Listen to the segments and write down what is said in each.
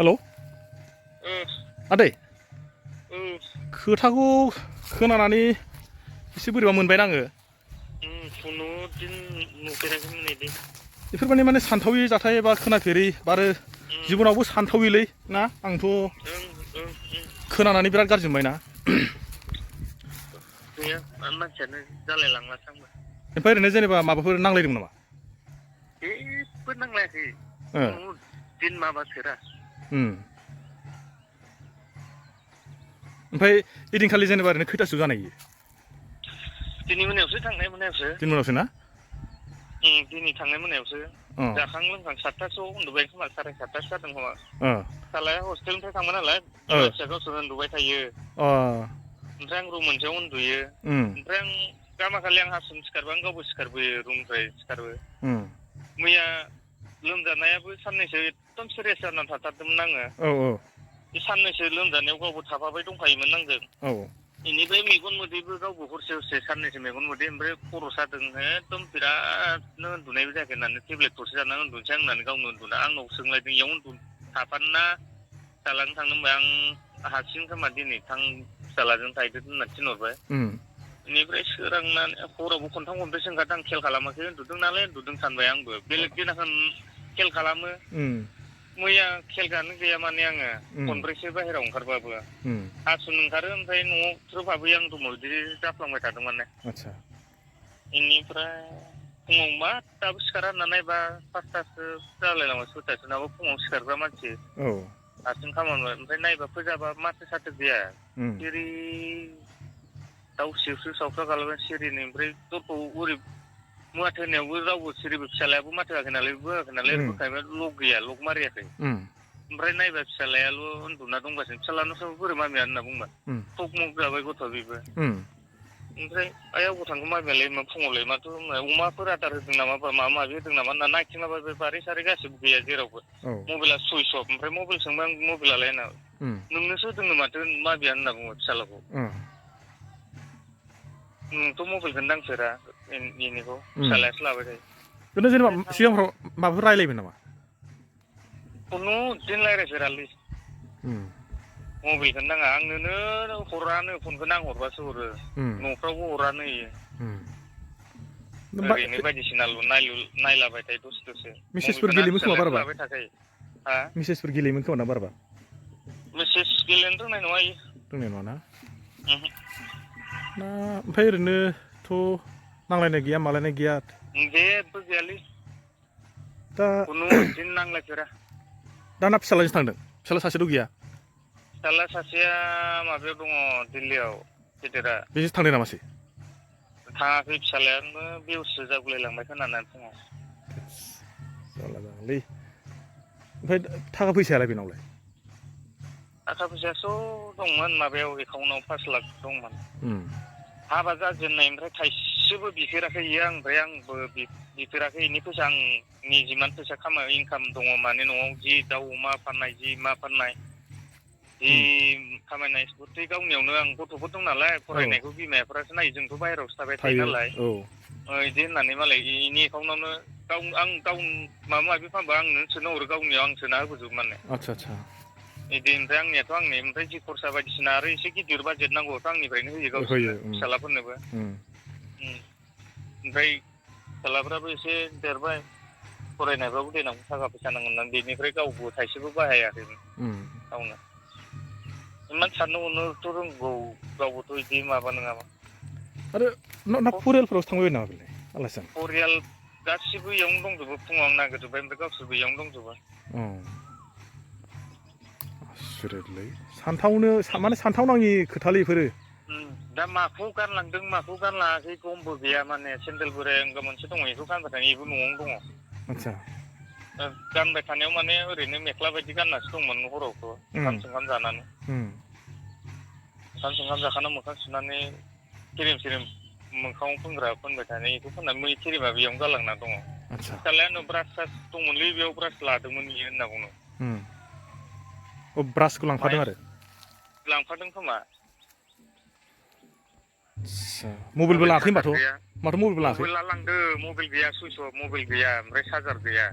Hello आदै खोथाखौ खोनानानै एसे बोरैबा मोनबायना आङो। बेफोर माने सानथावि जाथाय बा खोनाफेरै आरो जिबनावबो सानथावैलै ना आंथ' खोनानानै बिराद गाज्रि मोनबायना। गैया मानसियानो जालायलांलासो आंबो। ओमफ्राय ओरैनो जेनेबा माबाफोर नांलायदोंमोन नामा? जेबो नांलायाखै खुनु दिन माबासोरा। ओमफ्राय ओइदिनखालि जेनेबा ओरैनो खैथासोआव जानाय इयो? दिनै मोनायावसो थांनाय मोनायावसो। दिनै मोनायावसो ना? दिनै थांनाय मोनायावसो जाखां लोंखां 7थासोआव उन्दुबाय खोमा 7:30 जादों खोमा। फिसालाया हस्टेलनिफ्राय थांबाय नालाय बिमा फिसा गावसोर उन्दुबाय थायो। ओमफ्राय आं रुम मोनसेयाव उन्दुयो। ओमफ्राय आं गामाखालि आं हासुनो सिखारबा गावबो सिखारबोयो रुमनिफ्राय सिखारबो। मैया लोमजानायाबो साननैसो एकदम सिरियास जानानै थाथारदोंमोन आङो। बे साननैसो लोमजानायाव गावबो थाफाबाय दंफायोमोन आंजों। बेनिफ्राय मेगन मोदैबो गावबो हरसे साननैसो मेगन मोदै ओमफ्राय खर' सादों एकदम बिरादनो उन्दुनायबो जायाखै होननानै टेब्लेट थरसे जानानै उन्दुनोसै आं होननानै गावनो उन्दुना आंनाव सोंलायदों इयाव थाफानो ना फिसालाजों थांनो होनबाय आं हारसिं खोमा दिनै थां फिसालाजों थाहैदो होननानै थिनहरबाय। बेनिफ्राय सोरांनानै हरावबो खनथाम खनब्रैसो ओंखारदों आं खेल खालामाखै उन्दुदों नालाय उन्दुदों सानबाय आंबो। बेलेग दिनाखन खेल खालामो। मैया खेलगानो गैया माने आङो खनब्रैसो बाहेरायाव ओंखारबाबो। हासुनो ओंखारो ओमफ्राय न'आव थ्रोब हाबहैयो आं रुमाव बिदि जाफ्लांबाय थादों माने। बेनिफ्राय फुङाव मा दाबो सिखारा होनना नायबा 5थासो जालायलांबाय 6थासो नङाबा फुङाव सिखारग्रा मानसि। हारसिं खामानि मावो ओमफ्राय नायबा फोजाबा माथो साथो गैया। सिरि दाउ सिउसिउ सावख्ला गालांबाय सिरिनो ओमफ्राय दरखौ ओरै मुवाथो होनायावबो रावबो सिरिबो फिसालायाबो माथो होआखै नालाय ओरै बोखायबा लक गैया लक मारियाखै। ओमफ्राय नायबा फिसालायाल' उन्दुना दंगासिनो फिसालानाव सोंबा बोरो मामिया होनना बुंबा थक मक जाबाय गथ'आ बेबो। ओमफ्राय आइ अबाव थांखो मामियालाय फुङावलाय माथो अमाफोर आदार होदों नामा माबा माबि होदों नामा होनना नायथिंलाबाय बारि सारि गासिबो गैया जेरावबो। मबाइला सुइस अफ ओमफ्राय मबाइल सोंबा आं मबाइलालाय होनना नोंनोसो होदोंनो माथो मामिया होनना बुङो फिसालाखौ। नोंथ' मबाइलखौनो दांफेरा बेनिखौ फिसालायासो लाबाय थायो। खिन्थु जेनेबा सिगांफ्राव माबाफोर रायलायबाय नामा? खुनु दिन रायज्लायफेरालै। मबाइलखौनो नाङा आंनोनो हरानो फनखौनो आं हरबासो हरो। न'फ्रावबो हरानो इयो। ओरैनो बायदिसिनाल' नायलाबाय थायो दसे दसे। मेसेजफोर मबाइलखौनो आरो गेलेयोमोन खोमा फिसालायासो बाराबा लाबाय थाखायो। हा? मेसेजफोर गेलेयोमोन खोमा ना बाराबा? मेसेज गेलेनो रोंनाय नङा इयो। रोंनाय नङा ना? ओमफ्राय ओरैनोथ' नांलायनाय गैया मालायनाय गैया? जेबो गैयालै दा खुनु दिन नांलायफेरा। दाना फिसालाजोंसो थांदों फिसाला सासेल' गैया? फिसाला सासेया माबायाव दङ दिल्लीयाव गिदिरा। बेजोंसो थांदों नामासै? थाङाखै फिसालायानो बेहुससो जागुलायलांबाय खोनानानै फुङाव। जारला जागोनलै ओमफ्राय थाखा फैसायालाय बेनावलाय? थाखा फैसायाथ' दंमोन माबायाव एकाउन्टाव 5 लाख दंमोन। हाबा जाजेननायनिफ्राय थाइसेबो बिफेराखै इयो ओमफ्राय आंबो बिफेराखै इनि फैसा आंनि जिमान फैसा इनकाम दङ माने न'आव जि दाउ अमा फाननाय जि मा फाननाय जि खामायनाय गथै गावनियावनो आं गथ'फोर दं नालाय फरायनायखौ बिमाफोरासो नायो जोंथ' बाहेरायावसो थाबाय थायो नालाय। बिदि होननानै मालाय इनि एकाउन्टावनो गाव माबा माबि फानबा आंनो सोना हरो गावनियाव आं सोना होबोजोबो माने। आदसा बिदि ओमफ्राय आंनियाथ' आंनि ओमफ्राय जि खरसा बायदिसिना आरो एसे गिदिर बाजेट नांगौथ' आंनिफ्रायनो होयो गावसोरनो फिसालाफोरनोबो। ओमफ्राय फिसालाफ्राबो एसे देरबाय फरायनायफ्रावबो देनां थाखा फैसा नांगोन होननानै बेनिफ्राय गावबो थाइसेबो बाहायाखैमोन गावनो। इमान साननो हनोथ' रोंगौ गावबोथ' बिदि माबा नङामोन। आरो ना फरियालफोरावसो थांबाय बायो नामा बेलाय आलासि जानो? फरियाल गासिबो इयावनो दंजोबो फुङाव आं नागिरजोब्बाय ओमफ्राय गावसोरबो इयावनो दंजोबो। आसुरितलै सानथावनो माने सानथावनाङि खोथालै बेफोरो। दा माखौ गारलांदों माखौ गारलाङाखै गमबो गैया माने सेन्देल बोराइ मोनसे दङ बेखौ गानबाय थायो बेबो न'आवनो दङ। आदसा गानबाय थानायाव माने ओरैनो मेख्ला बायदि गाननासो दंमोन हरावथ' ओंखाम सोंखाम जानानै। ओंखाम सोंखाम जाखांना मोखां सुनानै क्रिम सिरिम मोखाङाव फोनग्रा फोनबाय थानाय बेखौ फोननानै क्रिमा बेयावनो गालांना दङ। फिसालायानो ब्रास सास दंमोनलै बेयाव ब्रास लादोंमोन बियो होनना बुङो। ब्रासखौ लांफादों आरो? लांफादों खोमा। मबाइलबो मबाइल लाङाखै चार्जार होनबाथ'? गैया माथो मबाइलबो लाङाखै? मबाइला लांदो मबाइल गैया सुइस अफ मबाइल गैया ओमफ्राय चार्जार गैया।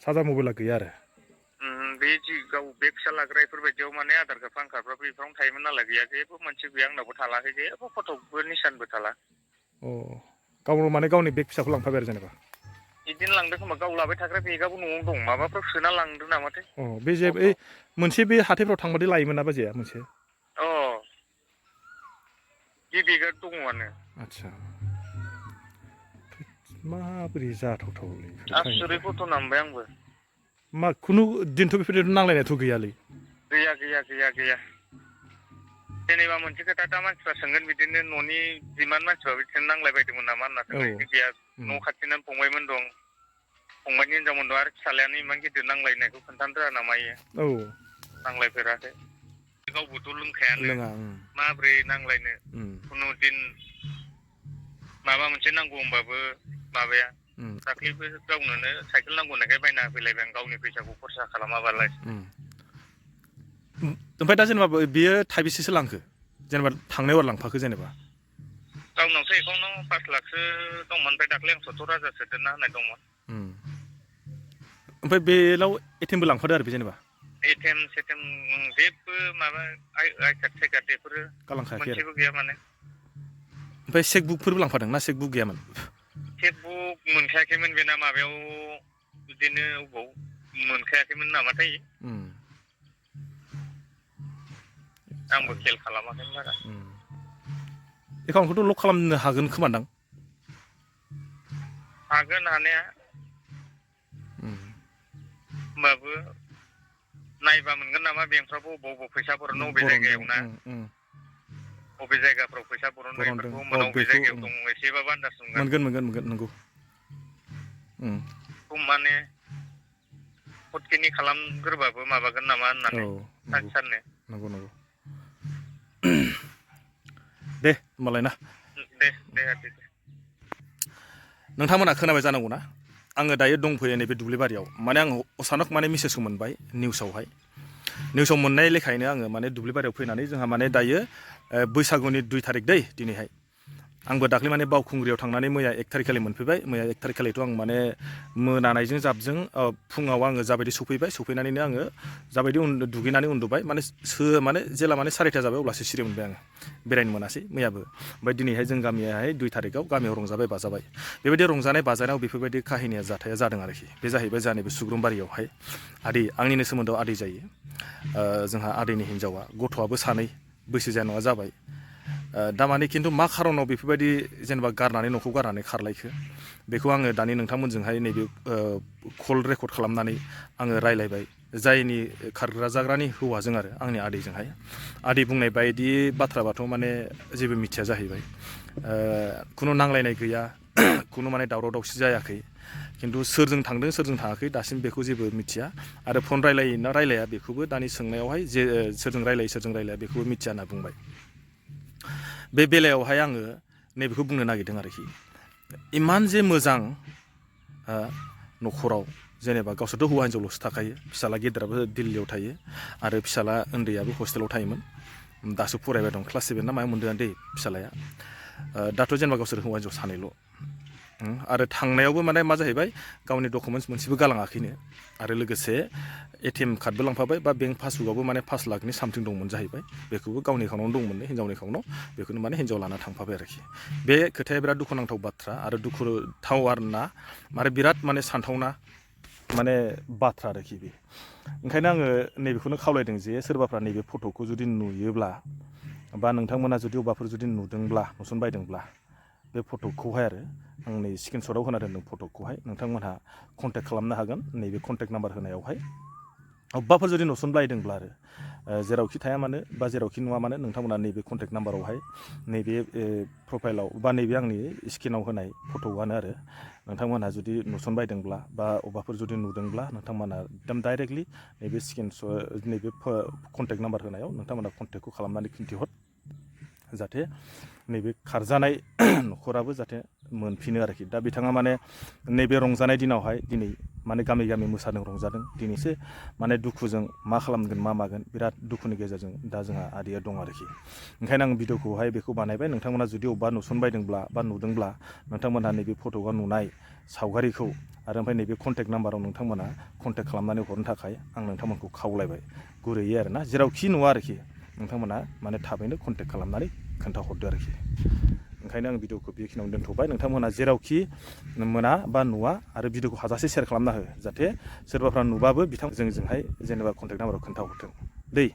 चार्जार मबाइला गैया आरो? बे जि गाव बे फिसा लाग्रा बेफोरबायदियाव माने आधार कार्ड पान कार्डफ्रा बेफोरावनो थायोमोन नालाय गैया जेबो मोनसे गैया आंनावबो थालाखै जेबो फट'बो निसानबो थाला गावनो माने गावनि बेग फिसाखौ लांफाबाय आरो जेनेबा बिदिनो लांदों खोमा गाव लाबाय थाग्रा बेगाबो न'आव दं माबाफ्राव सोना लांदों नामाथाय बे जे मोनसे बे हाथायफ्राव थांबाथाय लायोमोन ना बाजैया मोनसे बे बेगा दङआनो आदसा माबोरै जाथावथावलै आसुरित घटना मोनबाय आंबो मा खुनु दिनथ' बेफोरबायदि नांलायनायथ' गैयालै गैया जेनेबा मोनसे खोथा दा मानसिफ्रा सोंगोन बिदिनो न'नि जिमान मानसिफ्रा बिदिनो नांलायबायदोंमोन नामा होनना सोंगोन गैया न' खाथिना फंबायमोन दं फंबायनि हिनजावमोन दं आरो फिसालायानो इमान गिदिर नांलायनायखौ खोन्थानो रोङा नामा इयो नांलायफेराखै गावबोथ' लोंखायानो माब्रै नांलायनो खुनु दिन माबा मोनसे नांगौ होनबाबो माबाया दाख्लैबो गावनोनो साइकेल नांगौ होननायखाय बायना होफैलायबाय आं गावनि फैसाखौ खरसा खालामाबालाय ओमफ्राय दा जेनेबा बियो थाइबेसेसो लांखो जेनेबा थांनायाव लांफाखो जेनेबा गावनावथ' एकाउन्टाव 5 लाखसो दंमोन ओमफ्राय दाख्लै आं 70,000 सोदेरना होनाय दंमोन ओमफ्राय बेनाव एटिएमबो लांफादो आरो बे जेनेबा एटिएम सेटिएम जेबो माबा आइकार्ड साइकार्ड बेफोरो मोनसेबो गैया माने ओमफ्राय चेकबुकफोरबो लांफादों ना चेकबुक गैयामोन चेकबुक मोनखायाखैमोन बेना माबायाव बिदिनो अबाव मोनखायाखैमोन नामाथाय आंबो खेल खालामाखैमोन बारा एकाउन्टखौथ' लक खालामनो हागोन खोमादां हागोन हानाया होमबाबो नायबा मोनगोन नामा बेंकफ्राबो अबाव फैसा बरनो अबे जायगायाव ना अबे जायगाफ्राव फैसा बरनो बेफोरखौ होमबाना अबे जायगायाव दं एसेबाबो आन्दाज मोनगोन नंगौ माने फटकिनि खालामग्रोबाबो माबागोन नामा होननानै साननो नंगौ दे होमबालाय ना दे नोंथांमोना खोनाबाय जानांगौ ना आङो दायो दंफैयो नैबे दुब्लि बारियाव माने आं अचानक माने मेसेजखौ मोनबाय निउसाव मोननाय लेखायैनो आङो माने दुब्लि बारियाव फैनानै जोंहा माने दायो बैसागुनि 2 तारिख दै दिनैहाय आंबो दाख्लै माने बावखुंग्रियाव थांनानै मैया 1 तारिखखालि मोनफैबाय मैया 1 तारिखखालिथ' आं माने मोनानायजों जाबजों फुङाव आङो जाबायदि सफैनानैनो आङो जाबायदि दुगैनानै उन्दुबाय माने जेला माने 4ता जाबाय अब्लासो सिरि मोनबाय आङो बेरायनो मोनासै मैयाबो ओमफ्राय दिनैहाय जों गामियाहाय 2 तारिखआव गामियाव रंजाबाय बाजाबाय बेबायदि रंजानाय बाजानायाव बेफोरबायदि काहिनिया जाथाया जादों आरोखि बे जाहैबाय जोंहा नैबे सुग्रुमबारियावहाय आंनिनो सोमोन्दोआव आदै जायो जोंहा आदैनि हिन्जावा गथ'आबो 2 बैसो जाया नङा जाबाय दा माने खिन्थु मा खारनाव बेफोरबायदि जेनेबा गारनानै न'खौ गारनानै खारलायखो बेखौ आङो दानि नोंथांमोनजोंहाय नैबे कल रेकर्ड खालामनानै आङो रायलायबाय जायनि खारग्रा जाग्रानि हौवाजों आरो आंनि आदैजोंहाय आदै बुंनाय बायदि बाथ्राबाथ' माने जेबो मिथिया जाहैबाय खुनु नांलायनाय गैया खुनु माने दावराव दावसि जायाखै खिन्थु सोरजों थांदों सोरजों थाङाखै दासिम बेखौ जेबो मिथिया आरो फन रायलायो ना रायलाया बेखौबो दानि सोंनायावहाय जे सोरजों रायलाया बेखौबो मिथिया होनना बुंबाय बे बेलायावहाय आङो नैबेखौ बुंनो नागिरदों आरोखि इमान जे मोजां न'खराव जेनेबा गावसोरथ' हौवा हिन्जावल'सो थाखायो फिसाला गेदेराबो दिल्लीयाव थायो आरो फिसाला उन्दैयाबो हस्टेलाव थायोमोन दासो फरायबाय दं क्लास 7 ना मायाव मोनदों दै फिसालाया दाथ' जेनेबा गावसोर हौवा हिन्जाव सानैल' आरो थांनायावबो माने मा जाहैबाय गावनि डकुमेन्टस मोनसेबो गालाङाखैनो आरो लोगोसे एटिएम कार्डबो लांफाबाय बा बेंक पासबुकआवबो माने 5 लाखनि सामथिं दंमोन जाहैबाय बेखौबो गावनि एकाउन्टआवनो दंमोन हिन्जावनि एकाउन्टआव बेखौनो माने हिन्जाव लाना थांफाबाय आरोखि बे खोथाया बिराद दुखुनांथाव बाथ्रा आरो दुखुथाव आरोना माने बिराद माने सानथावना माने बाथ्रा आरोखि बे ओंखायनो आङो नैबेखौनो खावलायदों जे सोरबाफ्रा नैबे फट'खौ जुदि नुयोब्ला बा नोंथांमोना जुदि अबाफोर जुदि नुसनबायदोंब्ला बे फट'खौहाय आरो आं नै स्क्रिनशटआव होना दोन्दों फट'खौहाय नोंथांमोनहा कन्टेक्ट खालामनो हागोन नैबे कन्टेक्ट नाम्बार होनायावहाय अबेबाफोर जुदि नुसनबायदोंब्ला आरो जेरावखि थाया मानो बा जेरावखि नुवा मानो नोंथांमोना नैबे कन्टेक्ट नाम्बारावहाय नैबे प्रफाइलाव बा नैबे आंनि स्क्रिनाव होनाय फट'आनो आरो नोंथांमोनहा जुदि नुसनबायदोंब्ला बा अबाफोर जुदि नुदोंब्ला नोंथांमोना एकदम डाइरेक्टलि नैबे नैबे कन्टेक्ट नाम्बार होनायाव नोंथांमोना कन्टेक्टखौ खालामनानै खिन्थिहर जाहाथे नैबे खारजानाय न'खराबो जाहाथे मोनफिनो आरोखि दा बिथाङा माने नैबे रंजानाय दिनावहाय दिनै माने गामि गामि मोसादों रंजादों दिनैसो माने दुखुजों मा खालामगोन मा मागोन बिराद दुखुनि गेजेरजों दा जोंहा आदैया दं आरोखि ओंखायनो आं भिडिअखौहाय बेखौ बानायबाय नोंथांमोना जुदि अबेबा नुसनबायदोंब्ला बा नुदोंब्ला नोंथांमोनहा नैबे फट'आव नुनाय सावगारिखौ आरो ओमफ्राय नैबे कन्टेक्ट नाम्बाराव नोंथांमोना कन्टेक्ट खालामनानै हरनो थाखाय आं नोंथांमोनखौ खावलायबाय गुरैयै आरोना जेरावखि नुवा आरोखि नोंथांमोना माने थाबैनो कन्टेक्ट खालामनानै खोन्थाहरदो आरोखि ओंखायनो आं भिडिअखौ बेखिनियावनो दोनथ'बाय नोंथांमोना जेरावखि मोना बा नुवा आरो भिडिअखौ हाजासे शेयार खालामना हो जाहाथे सोरबाफ्रा नुबाबो जोंजोंहाय जेनेबा कन्टेक्ट नाम्बाराव खोन्थाहरथों दै